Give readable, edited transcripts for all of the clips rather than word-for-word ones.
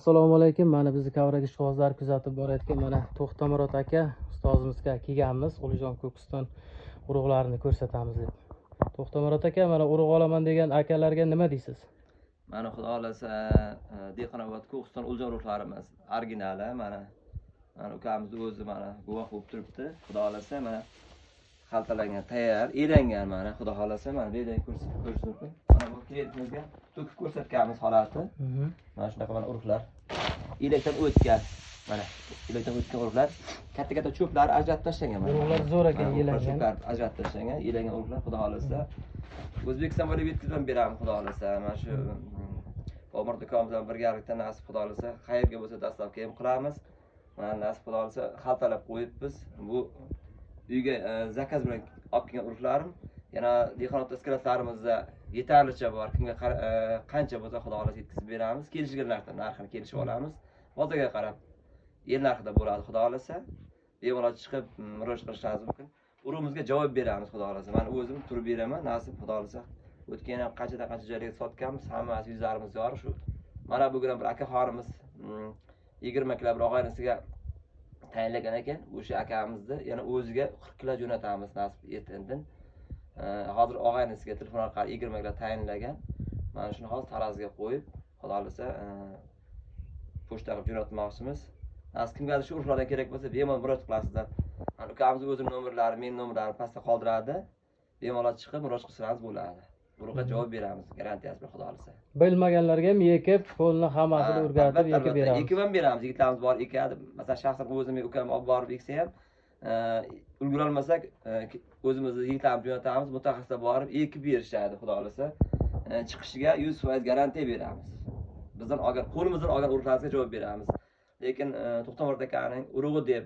Assalomu alaykum. Mana bizni Kavrak ishqibozlari kuzatib borayotgan mana To'xtamurod aka ustozimizga kelganmiz. Ulijon Ko'kiston urug'larini ko'rsatamiz deb. To'xtamurod aka, mana urug' olaman degan akalarga nima deysiz? Mana xudo xohlasa Dehqonobod Ko'kiston Ulijon urug'larimiz originali, mana mana ukamiz o'zi mana guvoh bo'lib turibdi. Xudo xohlasa mana xaltalangan, tayyor, elangan mana xudo xohlasa mana bu yerda ko'rish mumkin. Mana bu klientimizga to'kib ko'rsatganmiz holati. Mana shunaqa mana urug'lar elakdan o'tgan. Mana elakdan o'tgan urug'lar, katta-katta cho'plar ajratib tashlangan mana. Urug'lar zo'r ekan, Mana urug'lar yelangan. Cho'plar ajratib tashlangan, yelangan urug'lar xudo xohlasa. O'zbekiston bo'ylab yetkazib ham beramiz xudo xohlasa. Mana shu Bobur ukamiz bilan birgalikda nasib xudo xohlasa qayerga bo'lsa dastlabki ham qilamiz. Mana nasib xudo xohlasa xaltalab qo'yibmiz. Bu uyga zakaz bilan olib kelgan urug'larim. Yana Dehqonobod skladlarimizda yetarlicha bor. Kimga qancha bo'lsa xudo xohlasa yetkazib beramiz. Kelishgan narxda narxini kelishib olamiz. Bozorga qarab yer narxida bo'ladi xudo xohlasa. Bemalol chiqib murojaat qilishingiz mumkin. Urug'imizga javob beramiz xudo xohlasa. Men o'zim turib beraman, nasib xudo xohlasa. O'tgan ham qanchadan qancha joylarga sotganmiz, hammasi yuzlarimiz yorug' shu. Mana bugun ham bir akaxonimiz 20 kilo bir og'aynisiga tayinlagan ekan. O'sha akamizni yana o'ziga 40 kilo jo'natamiz nasib ertandan. Hozir og'aynisiga telefon orqali 20 kilo tayinlagan. Mana shuni hozir taroziga qo'yib, xudo xohlasa pochta qilib jo'natmoqchimiz. Nasib kimgadir shu urug'lardan kerak bo'lsa, bemalol murojaat qilasizlar. Mana ukamiz o'zini nomerlari, mening nomerlarim pastda qoldiradi. Bemalol chiqib murojaat qilsangiz bo'ladi. Urug'ga javob beramiz, garantiyasi bilan xudo xohlasa. Bilmaganlarga ham ekib, qo'lni hammasini o'rgatib Albatta, ekib albatta. beramiz. Ekib ham beramiz. Yigitlarimiz bor ekadi. Masalan, shaxsan o'zim ukam olib borib eksa ham, ulgurolmasak, o'zimizni yigitlarimizni jo'natamiz, mutaxassislar borib ekib berishadi xudo xohlasa. Chiqishiga 100% garantiya beramiz. Bizdan olgan, qo'limizdan olgan urug'larimizga javob beramiz. Lekin To'xtamurod akaning urug'i deb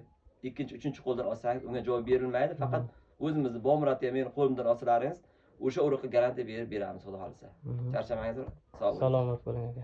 ikkinchi, uchinchi qo'ldan olsangiz, unga javob berilmaydi. Faqat o'zimizni Bobomurod ham meni qo'limdan olsalaringiz, o'sha urug'ga garantiya berib beramiz xudo xohlasa. Charchamangizlar, sog' bo'ling. Salomat bo'ling aka.